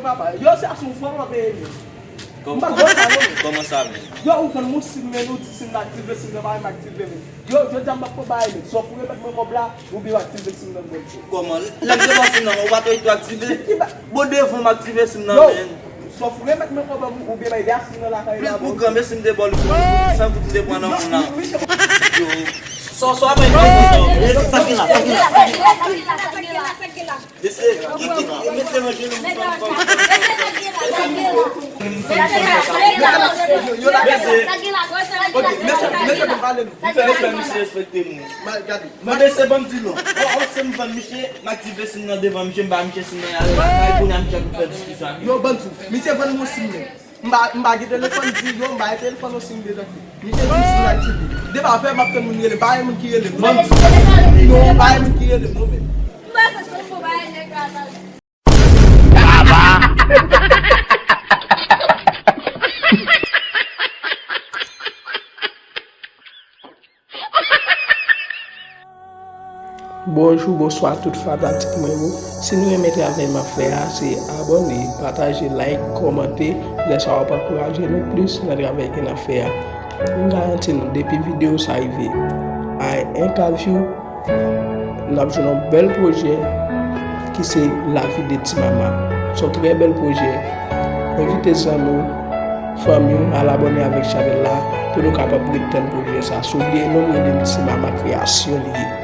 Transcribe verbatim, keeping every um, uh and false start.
Papa, yo se asou fò mwen peye men. M pa konn sa non men. Kòman sa men? Yo ou vann mwen sim men, ou di sim nan aktive, sim nan pa menm aktive men. Yo, jodi a m p ap pran bagay men. Sòf ou remèt mwen kòb la, oubyen w aktive sim nan ban m. Kòman? Lè m te ba w sim nan, ou pa t tou aktive? Bon, devan m aktive sim nan men. Sòf ou remèt mwen kòb la oubyen bay de a sim nan lakay la. Plis pou granmesi m te ba w li pou san goud m te pran nan men nan. Yo. Sòf, sòf, mwen. Sa ki la, sa ki la. Mesye, ki, ki, mesye ranje nou fanm fanm. Mesye, ok, mesye, mesye pa pale nou. Mesye, mesye respekte nou. Mande se banm di non. O, o, se m vann misye, m aktive sim nan devan misye, m ba misye sim nan, y ale lakay, kounye a misye ap fè diskisyon ak yo. Yo, banm di, misye vann mwen sim nan. M pa, m pa gen telefòn di yo, m pa gen telefòn osi m detan ki. Misye di m si l aktive. Depi afè m ap tann moun rele m, pa gen moun ki rele m non. Non, pa gen moun ki rele m non men. Bonjou, bonswa tout fanatik mwen yo. Si nou renmen travay m ap fè a, se abòne, pataje, like, kòmante. Lè sa w ap ankouraje nou plis nan travay ke n ap fè a. M garanti nou, depi videyo sa rive a enka view, n ap jwenn yon bèl pwojè ki se lavi de Ti Mama. Se yon trè bèl pwojè. Envite zanmi w, fanmi w al abòne avèk chanèl la pou nou kapab ret tann pwojè sa. Sou byen non m rele m Ti Mama Kreyasyon li ye.